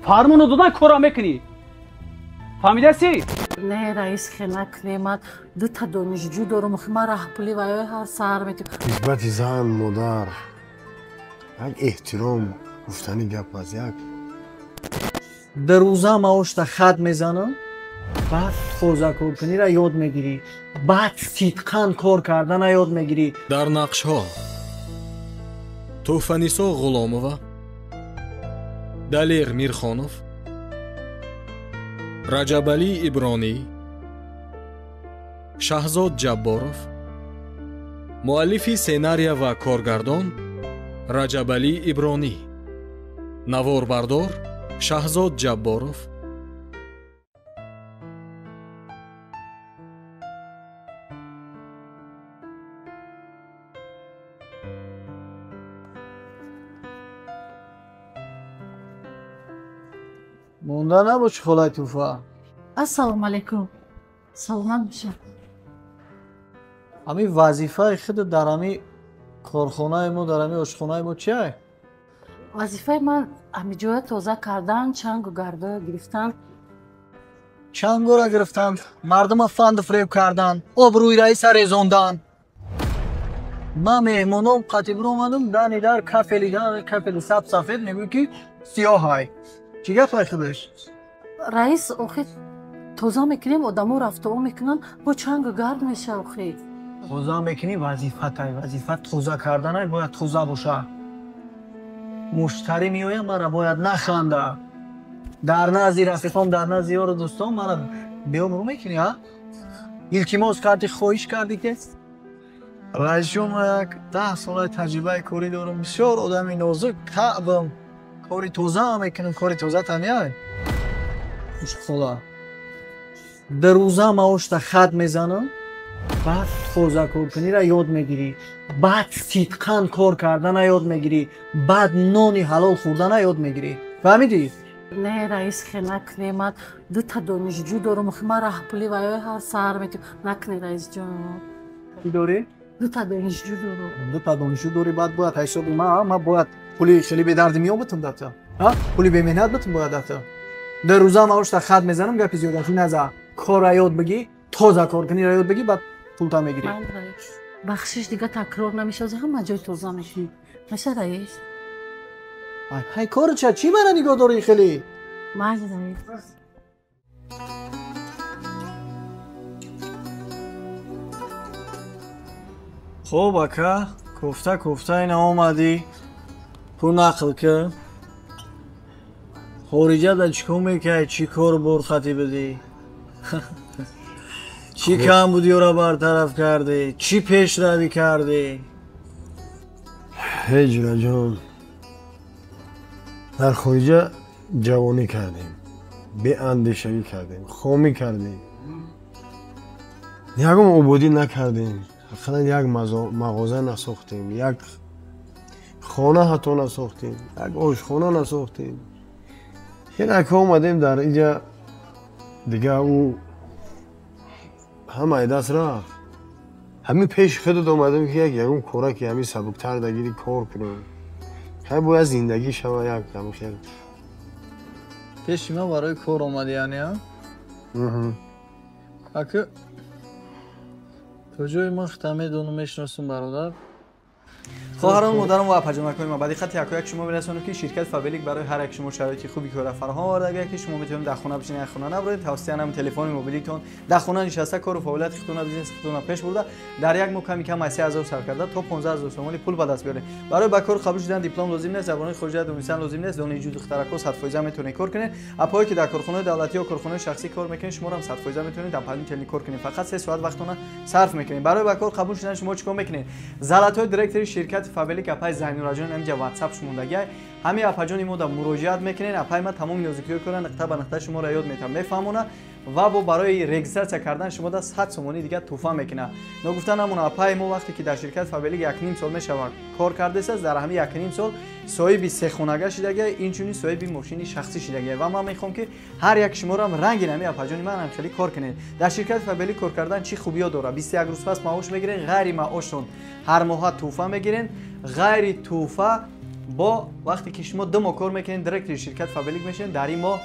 Фармону додан кора мекунӣ. Фаҳмидаси? Не, раис, хел накунӣ. Ман дута донишҷӯ дорам, ман раҳпули ваёи ҳар саҳар метиҳам. Нисбати зан, модар як эҳтиром гуфтани гап аст, як Дар рӯза маошта хат мезанам, баъд тозакоркуниро ёд мегирӣ, баъд сидқан кор кардана ёд мегирӣ. Дар нақшҳо Тӯҳфанисо Ғуломова, Далер Мирхонов, Раҷабалӣ Ибронӣ, Шаҳзод Ҷабборов, муаллифи сценария ва коргардон Раҷабалӣ Ибронӣ, наворбардор Шаҳзод Ҷабборов. Монда набоши, холаи Тӯҳфа. Ассалому алайкум, саломат бошед. Ҳамин вазифаи худ дар ҳамин корхонаи мо, дар ҳамин ошхонаи мо чиай? Вазифаи ман ҳамиҷоя тоза кардан, чангу гардоя гирифтан. Чангора гирифтан, мардума фанду фиреб кардан, обрӯи раиса резондан. Ман меҳмоном қатӣ биромадам, дани дар кафели кафели саб сафед мегӯй ки сиёҳай. Чӣ гапай худаш? Раис, охи тоза мекунем, одамо рафтуо мекунанд, бо чангу гард меша охи. Тоза мекунӣ, вазифатай, вазифа тоза карданай, бояд тоза боша. Муштарӣ меояд, мара бояд наханда. Дар назди рафиқом, дар назди ёру дӯстон мара беобрӯ мекунӣ, а? Илтимос кардӣ, хоҳиш кардӣ ки раисҷон, ман як 10 солаи таҷрибаи корӣ дорам, бисёр одами нозук таъбам, кори тоза мекунам, кори тоза тамиай. Хола, дар рӯза маошта хат мезанам, баъд тозакоркуниро ёд мегирӣ, баъд сидқан кор кардана ёд мегирӣ, баъд нони ҳалол хӯрдана ёд мегирӣ. Фаҳмидӣ? Не, раис, хел накунӣ. Ман дута донишҷӯ дорам, охи ман раҳпули ваёи ҳар саҳар метиҳам. Накунӣ, раисҷон. Чӣ дорӣ? Дута донишҷӯ дорам. Дута донишҷӯ дорӣ, баъд бояд ҳисоби ман бояд пули хеле бедарди миён битум дата, пули бемеҳнат битум бояд дата. Дар рӯза маошта хат мезанам, гапи зиёдатӣ наза, корра ёд бигӣ, тоза кор кунира ёд бигӣ, баъд пулта мегирӣ. Бахшиш, дига такрор намешавад, ҳама ҷой тоза мекунӣ. Меша, раис? Ҳай, кору ча, чӣ мара нигоҳ дорӣ хеле? Майли, раис. Хуб, ака, кофта кофта ина омадӣ, пул нақл ки. Хориҷа да чӣ кор мекардӣ, чӣ кор бор хатӣ будӣ, чӣ камбудиёро бартараф кардӣ, чӣ пешравӣ кардӣ? Ҳеҷ, ҷон, дар хориҷа ҷавонӣ кардем, беандешагӣ кардем, хомӣ кардем, ягон ободӣ накардем, ақаллан як мағоза насохтем, як хона ҳатто насохтем, як ошхона насохтем. Ҳенака омадем дар инҷа, дига ӯ ҳамаи даст рафт. Ҳамин пеши худат омадем ки як ягон кора ки ҳамин сабуктар дагири кор кунем, хай бояд зиндагӣ шава як ҳамин хел. Пеши ман барои кор омадӣ, яъне, а? Ака, то ҷое ман худам медонам, мешиносам, бародар. Хоҳарон, модарон ва апаҷонакҳои ма, ба диққати якояк шумо мерасонем, ки ширкати Фабелик барои ҳар як шумо шароити хуби кора фароҳам оварда, ки шумо метавонед дар хона бишинед, хона набуред, тавассути ҳамин телефони мобилитон дар хона нишаста кору фаъолияти худтона, бизнеси худтона пеш бурда, дар як моҳ ками кам аз 3000 сар карда то 15 000 сомонӣ пул ба даст биёред. Барои ба кор қабул шудан диплом лозим нест, забонҳои хориҷа донистан лозим нест. Донишҷӯ духтаракҳо 100% метавонед кор кунед. Апое ки дар корхонаҳои давлатӣ ё корхонаҳои шахсӣ кор мекунед, шуморо ҳам 100% метавонед дар палин кор кунед. Фақат 3 соат вақтона сарф мекунед. Барои ба кор қабул шудан шумо чӣ кор мекунед? Золотой директори ширкати Фабелик апай Зайнураҷон ҳаминҷа ватсап шумондагиай. Ҳамин апаҷони мо да муроҷиат мекунед. Апай ма тамоми нозукиҳои кора нуқта ба нуқта шуморо ёд метавам, мефаҳмона ва бо барои регистрация кардан шумо да 100 сомонӣ дигар тӯҳфа мекунад. Ногуфта намона, апаи мо вақте ки дар ширкати Фабелик якним сол мешавад кор кардааст, дар ҳамин якним сол соҳиби сехонага шидагия, инчунин соҳиби мошини шахсӣ шидагия. Ва ман мехоҳам, ки ҳар як шуморо ранги ҳамин апаҷони ман ҳам хеле кор кунед. Дар ширкати Фабелик кор кардан чӣ хубиё дорад? 21 рӯз пас маош мегиред, ғайри маошон ҳар моҳа тӯҳфа мегиред, ғайри тӯҳфа Бо вақте ки шумо 2 моҳ кор мекунед, директори ширкат Фаберлик мешавед, дар ин моҳ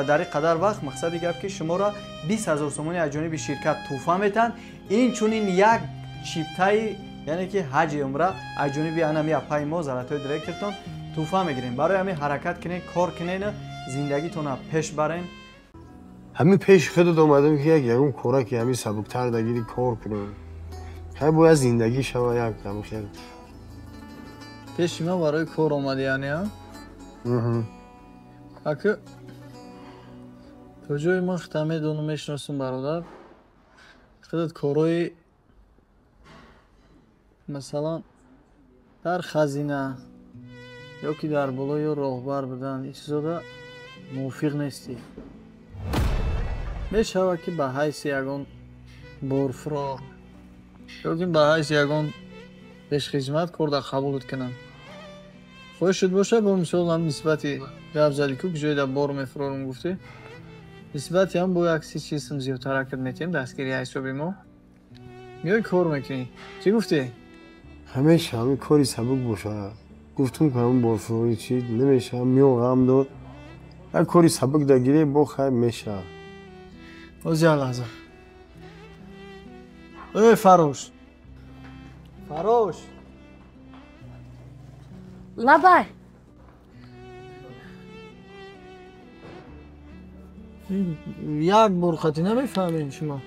дар ин қадар вақт мақсади гап ки шуморо 20 000 сомонӣ аз ҷониби ширкат тӯҳфа метаҳанд. Инчунин як чиптаи яъне ки ҳаҷи умра аз ҷониби анами апаи мо Залатои директортон тӯҳфа мегирем. Барои ҳамин ҳаракат кунед, кор кунед, зиндагитонро пеш барен. Ҳамин пеши худат омадем ки як ягон кора ки ҳамин сабуктар дагири кор кунем. Хай бояд зиндагӣ шава як ҳамин хел. Пеши ман барои кор омадӣ яъне, а? Ака то ҷои ман худам медонам, мешиносам бародар. Худат корҳои масалан дар хазина ё ки дар болои роҳбар будан ин чизода мувофиқ нестӣ. Мешавад ки ба ҳайси ягон борфурор ё ки ба ҳайси ягон пешхизмат кор дар қабулат кунам. Хоҳишат бошад, бо мисол ҳам нисбати гап задӣ ку ҷое дар бор мефурорам гуфтӣ, нисбати ҳам бо як си чизм зиёдтар ҳаракат метиҳем дастгирии ҳисоби мо. Миёй кор мекунӣ. Чӣ гуфтӣ? Ҳамеша ҳамин кори сабук бошад. Гуфтум ки ҳамин борфурорӣ чи намешавад, миён ғам дод. Як кори сабук дагирӣ бо хайр мешавад. Оз як лаҳза. Эй Фарош! Фарош! Лабай! Як бор хати намефаҳмед шумо?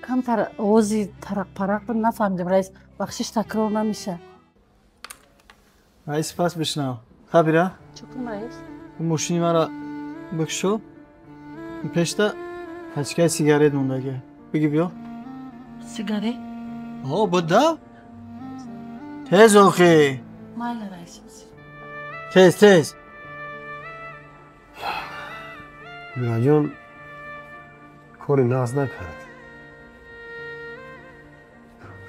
Камтар овози тарақ-парақ буд, нафаҳмидем раис. Бахшиш такрор намешавад. Раис пас бишнав. Хабира? Чӣ кунам раис? Мошини маро бикшо. Пешта пачкаи сигарет мондагӣ. Биги биё. Сигарет? Ҳо, буда? Тез охи. Майла раис. Тез, тез. Ҷураҷон кори нағз накард.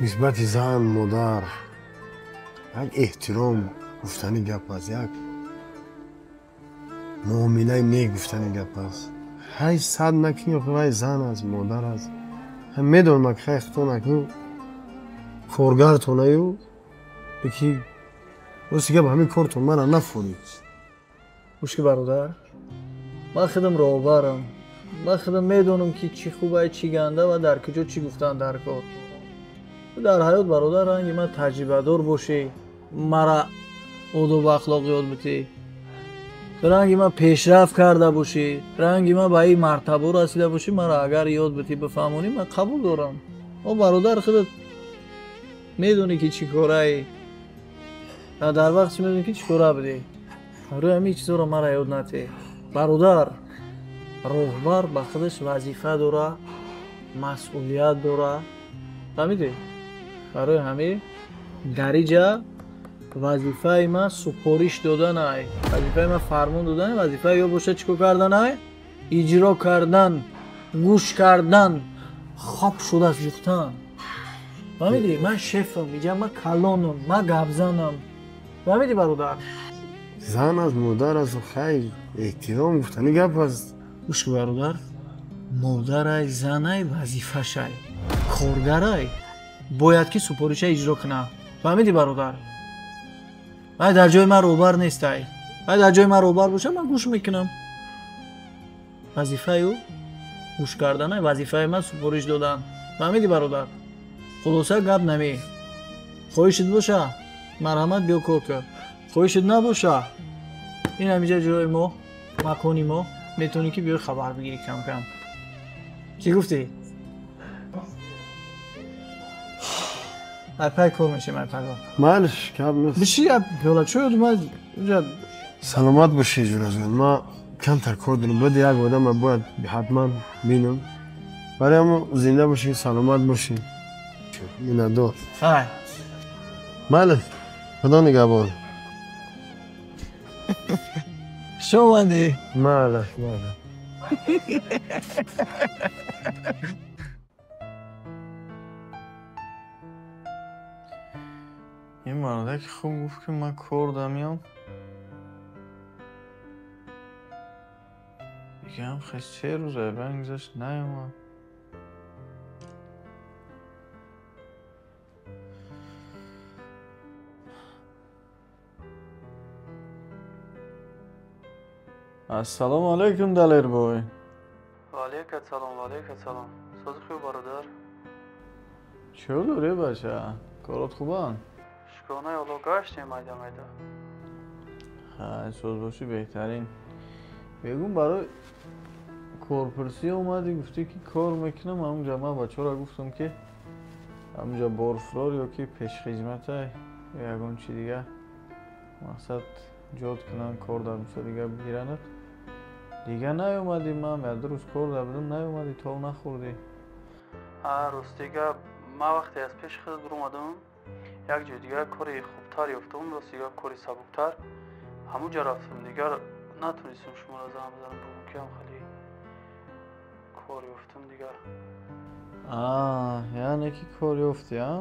Нисбати зан, модар як эҳтиром гуфтани гап аст, як муомилаи нек гуфтани гап аст. Ҳай сад накунӣ, вай зан аст, модар аст. Ҳам медонам ки хай хато накунӣ, коргартонаю ки рости гап ҳамин кортон мара нафурид. Гӯш ки бародар, ман худам роҳбарам. Ман худам медонам ки чӣ хубай, чӣ ганда ва дар куҷо чӣ гуфтан дар кор. Дар ҳаёт бародар ранги ман таҷрибадор бошӣ, мара одобу ахлоқ ёд битӣ, ранги ман пешрафт карда бошӣ, ранги ман ба ин мартабо расида бошӣ, мара агар ёд битӣ бифаҳмонӣ, ман қабул дорам. О бародар худат медонӣ ки чӣ кораӣ, дар вақт чӣ медонӣ ки чӣ кора будӣ. Рӯи ҳамин чизоро мара ёд натӣ. Бародар, роҳбар ба худаш вазифа дора, масъулият дора. Фаҳмидӣ? Барои ҳамин дар инҷа вазифаи ман супориш доданай, вазифаи ман фармон доданай, вазифаи ё бошад чӣ кор карданай? Иҷро кардан, гӯш кардан, хоб шуда зихтан. Фаҳмидӣ? Ман шефам, инҷа ман калонам, ман гапзанам. Фаҳмидӣ бародар? Зан аст, модар аст, хайр эҳтиром гуфтани гап аст. Гӯш ки бародар, модарай, занай вазифашай, коргарай бояд ки супориша иҷро кунад. Фаҳмидӣ бародар? Вай дар ҷои ман роҳбар нестай. Вай дар ҷои ман роҳбар бошад, ман гӯш мекунам. Вазифаи ӯ гӯш карданай, вазифаи ман супориш додан. Фаҳмидӣ бародар? Хулоса гап намӣ. Хоҳишит боша, марҳамат биё кор кун. Хоҳишит набоша, ин ҳаминҷа ҷои мо, макони мо, метавонӣ ки биёй хабар бигирӣ кам-кам. Чӣ гуфтӣ? Айпай кор мешем, айпайгор. Малиш, гап нест. Биши як пиёла чой ман инҷа. Саломат бошӣ Ҷураҷон. Ман камтар кор дорам. Бояд як одамро бояд ҳатман бинам. Барои ҳамо зинда бошӣ, саломат бошӣ. Миннатдор. Ҳай. Бале, Худо нигаҳбон. Шо омадӣ? Мале, мале. Ин мардаки хуб гуфт ки ман кор дамиём. Дига ҳам хел 3 рӯз айбан гузашт, наёмад. Ассалому алайкум, Далербой. Ва алайкум ассалом, ва алайкум ассалом. Сози хуб, бародар? Чӣ дорӣ, бача? Корот хубанд? Шукронаи Аллоҳ, гаштем майда майда. Хай, соз бошӣ беҳтарин. Бегум, барои корпурсӣ омадӣ, гуфтӣ ки кор мекунам, ҳамунҷа ман бачаҳоро гуфтам ки ҳамунҷа борфурор ё ки пешхизмата ё ягон чи дига мақсад ҷод кунанд, кор дар мисол дига бигиранад. Дига наёмадӣ, ман як ду рӯз кор дар будам, наёмадӣ, тол нахӯрдӣ. Рости гап, ман вақте аз пеши худ буромадам, як ҷои дигар кори хубтар ёфтам, рости гап кори сабуктар. Ҳамунҷа рафтам, дигар натонистам шуморо занг бизанам, бугум ки ҳам хеле кор ёфтам дигар. Яъне ки кор ёфтӣ, а?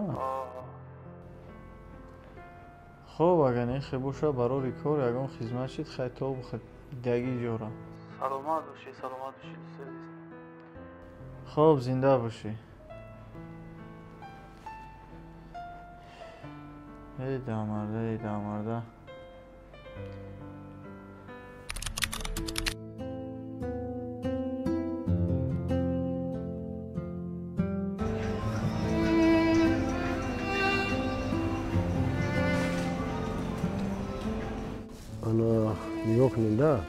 Хоб, агар ин хел боша, барори кор ягон хизмат шид, хай то даги ҷора. Саломат бошӣ, саломат бошӣ, дӯсти азиз. Хоб, зинда бошӣ. Эй дамарда, эй дамарда. Ана нигоҳ кунед, да,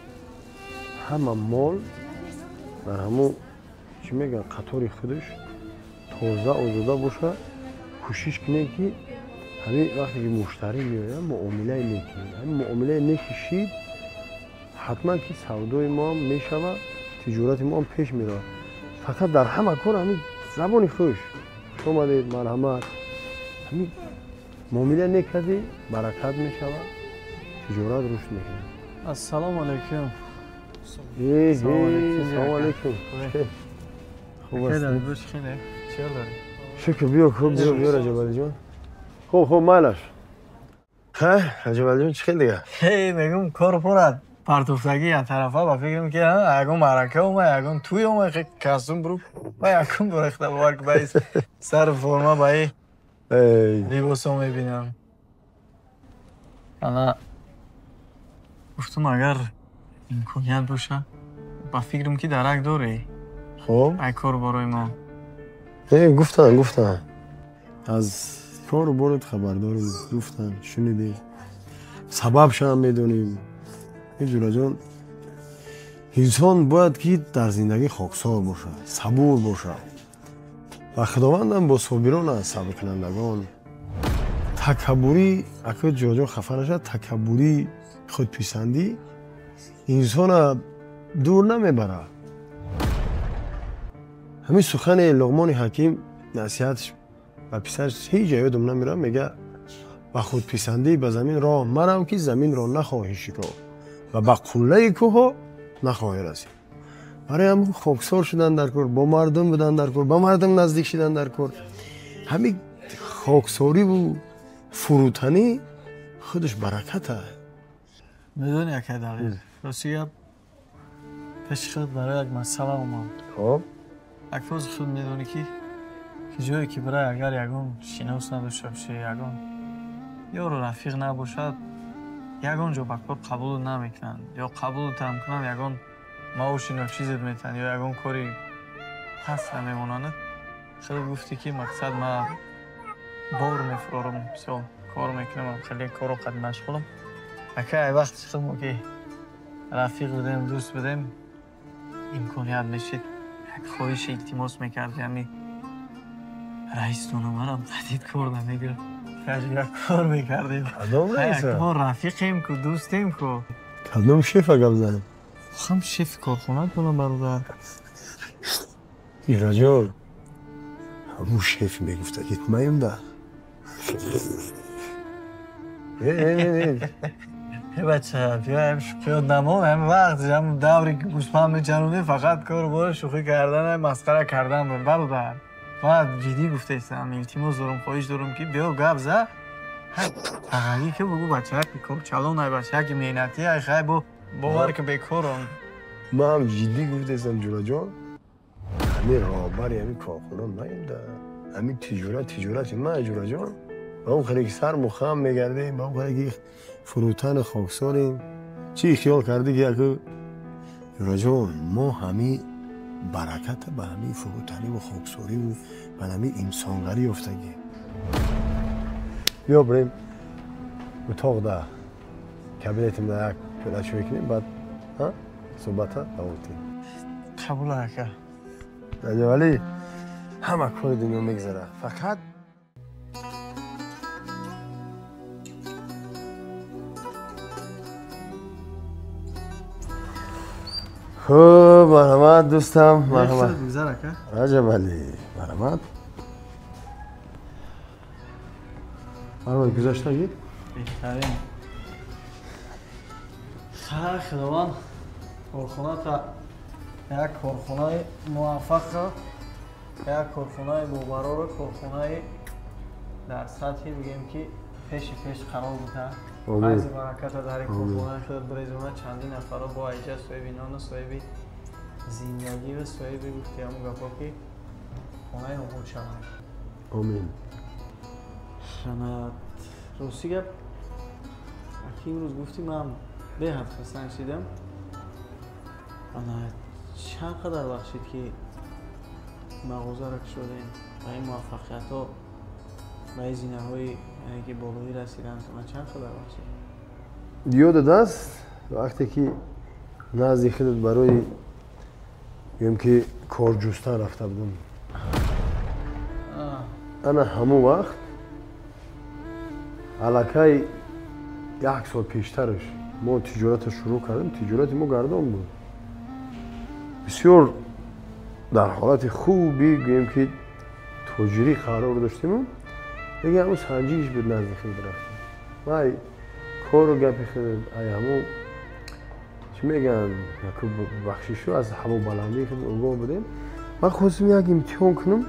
ҳама мол дар ҳамун чӣ мегӯянд, қатори худаш тоза озода боша. Кӯшиш кунед ки ҳамин вақте ки муштарӣ меояд, муомилаи нек кунед. Ҳамин муомилаи неки шид, ҳатман ки савдои мо ҳам мешавад, тиҷорати мо ҳам пеш меравад. Фақат дар ҳама кор ҳамин забони хуш, хуш омадед, марҳамат, ҳамин муомила нек кардӣ, баракат мешавад, тиҷорат рушд мекунад. Ассалому алайкум. Салому алайкум. Хуб аст? Шукр, биё, хуб, биё, биё, Раҷабалиҷон. Хуб, хуб, майлаш. Ха, Раҷабалиҷон, чӣ хел дига? Ҳей, мегум, кор пурад партофтагӣ як тарафа, ба фикрам ки ягон маърака омад, ягон тӯй омад, хе кастум буру, ба якум бурехта бовар ки ба сар форма, ба либосо мебинам. Ана гуфтум, агар имконият боша, ба фикрам ки дарак дорӣ. Хоб? Ай кор барои мо. Гуфтан, гуфтан. Аз кору борот хабардорем, гуфтан, шунидем. Сабабшам медонем. Ҷураҷон, инсон бояд ки дар зиндагӣ хоксор бошад, сабур бошад. Ва Худовандам бо собирон аст, сабркунандагон. Такаббурӣ, ака Ҷураҷон хафа нашад, такаббурӣ, худписандӣ инсона дур намебарад. Ҳамин сухани Луқмони Ҳаким, насиҳатш ба писараш ҳеҷ ҷо ёдам намерад, мега ба худписандӣ ба замин роҳ марав, ки заминро нахоҳӣ шикофт ва ба қуллаи кӯҳҳо нахоҳӣ расид. Барои ҳамин хоксор шудан дар кор, бо мардум будан дар кор, ба мардум наздик шудан дар кор. Ҳамин хоксориву фурӯтанӣ худаш баракат аст. Медонӣ, акай Далер, рости гап, пеши худ барои як масъала омадам. Хоб? Акфози худ медонӣ ки ҷое ки бирай, агар ягон шинос надошта бошӣ, ягон ёру рафиқ набошад, ягон ҷо ба кор қабулут намекунанд, ё қабулутам кунанд, ягон маоши ночизет метаҳанд, ё ягон кори пастра мемонанд. Худ гуфтӣ ки мақсад ман бор мефурорам, мисол кор мекунам, хеле коро қад машғулам. Ака, ай вақти худ мо ки рафиқ будем, дӯст будем, имконият мешид, як хоҳиши илтимос мекардӣ, ҳами раистона манам қадид кор намегирад, як кор мекардем. Кадом раиса? Мо рафиқем ку, дӯстем ку. Кадом шефа гап занем? Хам шефи корхона кунам, бародар. Ираҷон, ҳамун шеф мегуфта ки маем да. Бача, биё шӯхиёт намон, ҳам вақт, ҳам давре ки гӯспанд мечаронем, фақат кору бори шӯхӣ кардан, масхара кардан буд, бародар. Ман ҷиддӣ гуфтаистам, илтимос дорам, хоҳиш дорам ки биё гап за. Тағагӣ ки бугӯ, бача ки корчалон ай, бача ки меҳнатӣ ай, хай бо бовар ки бекорам. Ман ҳам ҷиддӣ гуфтаистам, Ҷураҷон, ҳамин роҳбари ҳамин корхона маем да. Ҳамин тиҷорат, тиҷорати ман, Ҷураҷон. Ба он хеле ки сар мухам мегардем, ба он хеле ки фурӯтану хоксорем. Чӣ хиёл кардӣ ки яку Ҷураҷон, мо ҳами бараката ба ҳами фурӯтанӣ ва хоксорӣ ва ба ҳами инсонгарӣ ёфтагӣ. Биё бирем утоқ да кабинетимда як пиёла чой кунем, баъд суҳбата давом кунем. Қабул ака. Раҷабалӣ, ҳама кори дунё мегзара, фақат хуб. Марҳамат, дӯстам, марҳамат. Раҷабалӣ, марҳамат. Марҳамат, гузаштагӣ? Беҳтарин. Хайр, Худованд корхоната як корхонаи муваффақро, як корхонаи бобарорро, корхонаи дар сатҳи бигем ки пеши пеш қарор диҳад. Файзи бараката дар ин корхонаи худат бирезона, чандин нафарро бо айҷа соҳиби нону соҳиби зиндагӣ ва соҳиби гуфти ҳамун гапҳо ки хонаи обод шаванд. Омин. Рости гап, аки имрӯз гуфтӣ, ман беҳад хурсанд шидам. Ана чанд қадар вақт шид ки мағозаро кушодем, ба ин муваффақиятҳо, ба ин зинаҳои яъне ки болоӣ расидан, чанд қадар вақт шид? Ёдат аст вақте ки назди худат барои гӯем ки кор ҷустан рафта будам, ана ҳамон вақт аллакай як сол пештараш мо тиҷоратро шурӯъ кардем. Тиҷорати мо гардон буд, бисёр дар ҳолати хуби гӯем ки тоҷирӣ қарор доштему, лекин ҳамун санҷиш буд, назди худ рафтем. Ман кору гапи худ ай ҳамун чӣ мегӯянд, бахшишу аз ҳавобаландии худ огоҳ будем. Ман хостем як имтиҳон кунам,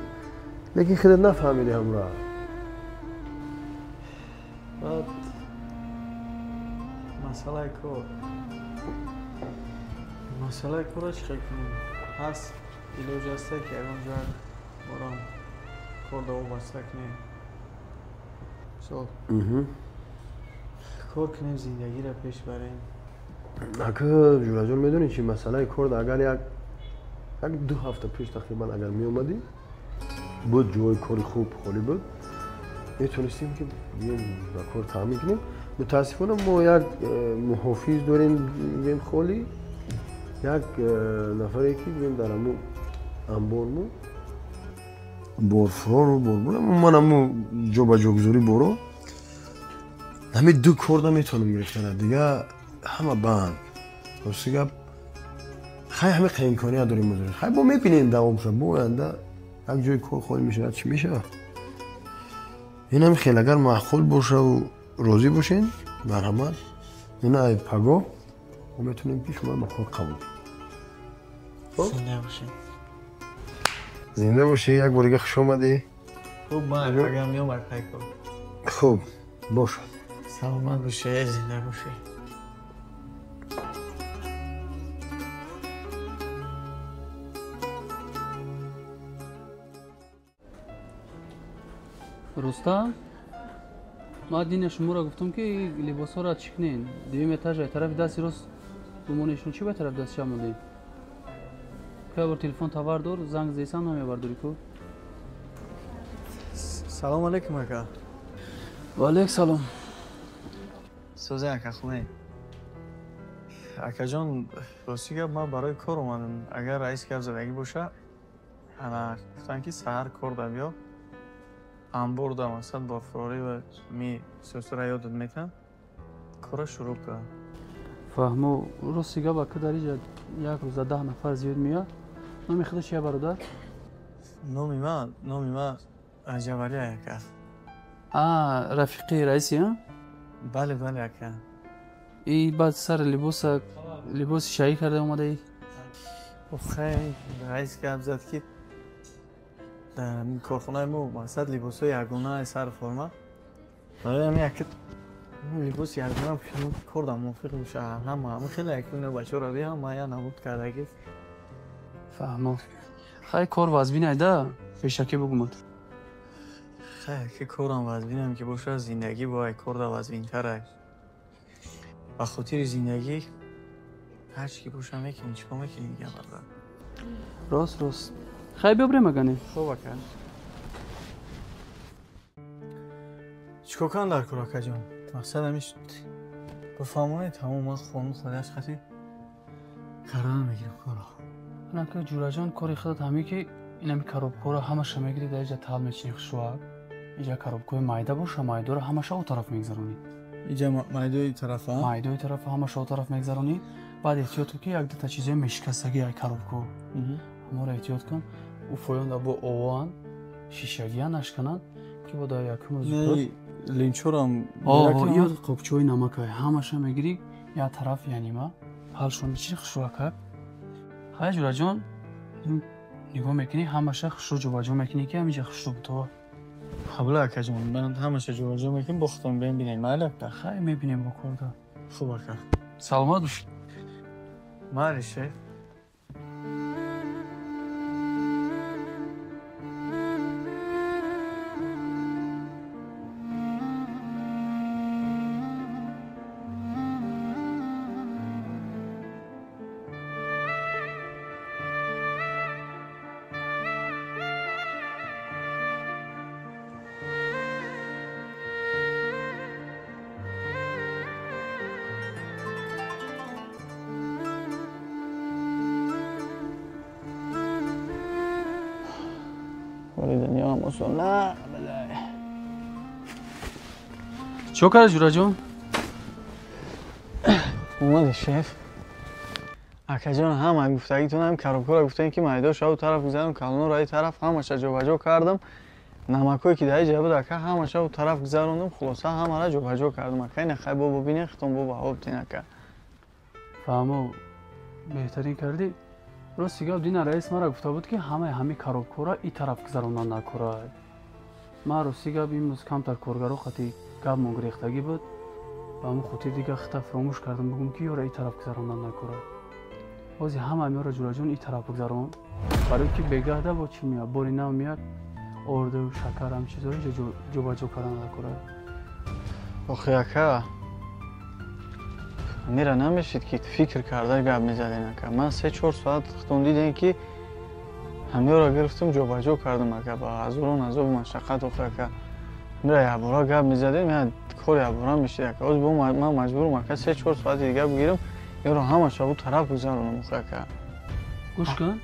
лекин худат нафаҳмиди ҳамроҳ. Баъд масъалаи кор, масъалаи корро чӣ хел кунем? Ҳаст илоҷ ҳаста ки ягон ҷо борам кор давобаста кунем, мисол кор кунем, зиндагиро пеш барем? Ака Ҷураҷон, медонӣ чи масъалаи кор, агар як ду ҳафта пеш тақрибан агар меомадӣ, буд ҷои кори хуб холӣ буд, метонистем ки ба кор таъмин кунем. Мутаассифона мо як муҳофиз дорем гӯем холӣ, як нафаре ки гӯем дар ҳамун амбормо борфурору борбур, ман ҳамун ҷобаҷогузорӣ боро ҳамин ду кор наметавонам гирифтана, дига ҳама банд. Рости гап, хай ҳамин имконият дорем, хай бо мебинем давом шуда, бо оянда як ҷои кор холӣ мешавад, чӣ мешавад. Инам хел агар маъқул бошаву розӣ бошен, марҳамат, ина ай пагоҳ мо метавонем ки шуморо ба кор қабул кунем. Зинда бошед. Зинда бошӣ, як бор дига хуш омадӣ. Хуб, ман пагоҳ меом ай кор. Хуб, бошад. Саломат бошед, зинда бошед. Рустам, ман дина шуморо гуфтам ки либосҳоро чӣ кунен, дуюм этажа тарафи дасти рост бимонешон, чӣ ба тарафи дасти чап мондем? Ка бор телефон товар дор, занг зесам намебардорӣ ку? Салом алейкум, ака. Ва алейк салом. Сӯзе ака, хубе? Акаҷон, рости гап, ман барои кор омадам. Агар раис гап задагӣ боша, ана гуфтанд ки саҳар кор да биё, амбор да масалан борфурорӣ ва ми сӯсура ёдат метам, корро шурӯъ кун. Фаҳмо, рости гап, ака дар инҷа як рӯза 10 нафар зиёд меояд. Номи худаш чия, бародар? Номи ман Раҷабалӣ ака. А, рафиқи раиси, а? Бале, бале, ака. И баъд сар либоси шаҳӣ карда омадаӣ? Охай, раис гап зад ки дар корхонаи мо мақсад либосҳои ягона сар форма. Барои ҳамин як либоси ягона кор дар мувофиқ боша. Ҳама ҳама хеле як бачаҳоро би ҳама я набуд кардагӣ. Фаҳмо. Хай кор вазбин айда, пешакӣ бугумад. Хай ки корам вазбинам ки боша, зиндагӣ бо ай кор да вазбинтар ай. Ба хотири зиндагӣ Ҳар чи ки боша мекунӣ, чикор мекунӣ дига бародар? Рост, рост. Хай биёбрем агане. Хуб ака. Чикор кунам дар кор акаҷон? Мақсад ҳамиш бифаҳмонед, тамом ман хонум худаш хати кардан мегирам корро. Анака ҷураҷон, кори худат ҳаме ки инами коробкаро ҳамаша мегирӣ, дар иҷа тал мечинӣ хушвак. Иҷа коробкаи майда боша, майдоро ҳамаша о тараф мегзаронӣ. Иҷа майдои тарафа? Майдои тарафа ҳамаша о тараф мегзаронӣ. Баъд эҳтиёт кун ки як дута чизои мешикастагӣ ай коробко. Ҳамаро эҳтиёт кун. Ӯ фоёнда бо овоан, шишагия нашкананд, ки бо дар якум рӯз линчорам. Ё қопчаҳои намакай ҳамаша мегирӣ, як тараф янима ҳалшон мечинӣ хушрӯака. Хай ҷураҷон, нигоҳ мекунӣ, ҳамаша хушрӯ ҷобаҷо мекунӣ ки ҳамиҷа хушрӯ бутова. Қабул акаҷон, ман ҳамаша ҷобаҷо мекунем, бо худтон биём бинем, майли ака? Хай мебинем бо корда. Хуб ака. Саломат бош. Майли шеф. Чо кард ҷураҷон? Омади шеф. Акаҷон, ҳама гуфтагитон ҳам коробкаро гуфтем ки майдо шаву тараф гузарам, калонро ай тараф ҳамаша ҷобаҷо кардам. Намакое ки дар ҷа буд ака ҳамаша у тараф гузарондам, хулоса ҳамаро ҷобаҷо кардам. Ака ина хай бо бибинен, хитон бо баҳо битен ака. Фаҳмо, беҳтарин кардӣ. Рости гап, дина раис мара гуфта буд ки ҳамаи ҳами коробкаро и тараф гузарондан накора. Ман рости гап имрӯз камтар коргаро хати гапмон гирехтагӣ буд, ба ҳамон хотир дига хита фаромӯш кардам бигӯм ки ёра и тараф гузарондан накора. Ҳозир ҳама ҳамёра ҷураҷон и тараф бигзарон, барои ки бегаҳда бо чӣ меяд, бори нав меяд, орду, шакар ҳам чизҳоро инҷа ҷобаҷо кардан накора. Охи ака, мера намешид ки фикр карда гап мезаден ака. Ман 3-4 соат хитон дидем ки ҳамёра гирифтам ҷобаҷо кардам ака, ба ҳазорон азобу машаққат. Охи ака, мера якбора гап мезадем, я кор якбора мешид ака. Ҳозир бо ман маҷбурам ака 3-4 соати дига бигирам, ёро ҳамаша бу тараф гузаронам. Охи ака, гӯш кун,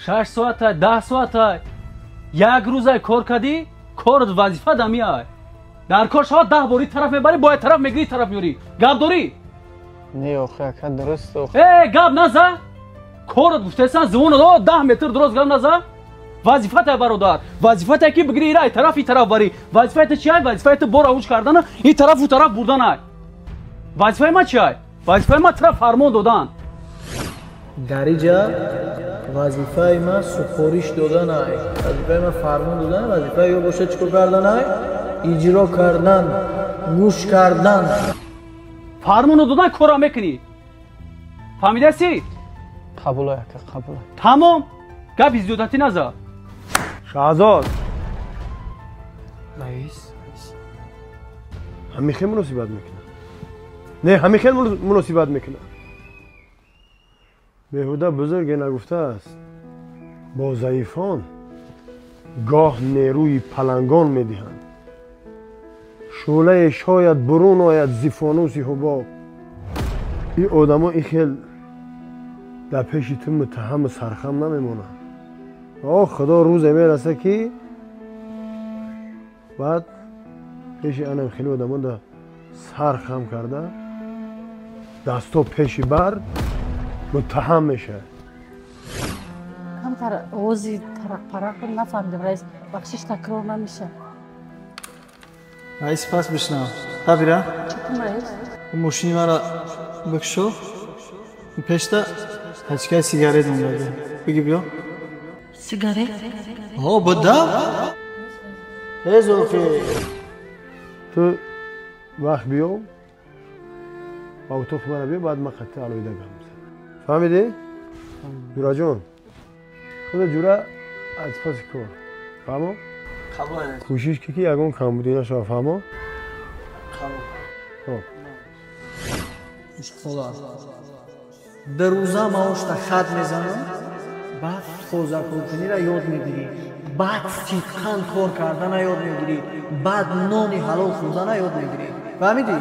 6 соата, 10 соата, як рӯзай кор кардӣ, корот вазифа дамиай. Дар кор шавад 10 бори тараф мебарӣ, бояд тараф мегирӣ, тараф меёрӣ. Гап дорӣ? Не, охи ака, дуруст. Э, гап наза. Корот гуфтесан, зивонат 10 метр дуруст гап наза. Вазифатай бародар, вазифатай ки бигирӣ ира ай тараф и тараф барӣ. Вазифаи ту чи ай? Вазифаи ту бор авуҷ кардана, ин тараф у тараф бурдан ай. Вазифаи ман чи ай? Вазифаи ман тараф фармон додан. Дар иҷа вазифаи ман супориш додан ай. Вазифаи ман фармон додан, вазифаи ё боша чикор кардан ай? Иҷро кардан, гӯш кардан. Фармону додан корро мекунӣ. Фаҳмидаси? Қабул ака, қабул. Тамом, гапи зиёдатӣ наза. Шаҳзод. Раис. Ҳамин хел муносибат мекунад. Не, ҳамин хел муносибат мекунад. Беҳуда бузурге нагуфтааст, бо заифон гоҳ нерӯи палангон медиҳанд. Шӯлае шояд бурун ояд зи фонуси ҳубоб. Ин одамо ин хел дар пеши ту муттаҳаму сархам намемонанд. О худо, рӯзе мераса ки баъд пеши анам хеле одамо да сар хам карда, дасто пеши бар муттаҳам мешавад. Камтар овози тарақпарақ нафаҳмидам раис, бахшиш такрор намешавад. Раис, пас бишнав. Табира? Чӣ раис? Мошини мара бикшо. Пешта пачкаи сигарет мондаги. Биги биё. Сигарет? Ҳо, буда? Ҳез охи. Ту вақт биё, ба утоқи мара биё, баъд ман қатъи алоҳида гап мезанам. Фаҳмидӣ? Ҷураҷон, худо ҷура аз паси кор. Фаҳмо? Кӯшиш ки ки ягон камбудӣ нашава, фаҳмо? Қабул. Хоб. Хола. Ду рӯза маошта хат мезанам, баъд тозакоркуниро ёд мегирӣ, баъд сидқан кор кардана ёд мегирӣ, баъд нони ҳалол хӯрдана ёд мегирӣ. Фаҳмидӣ?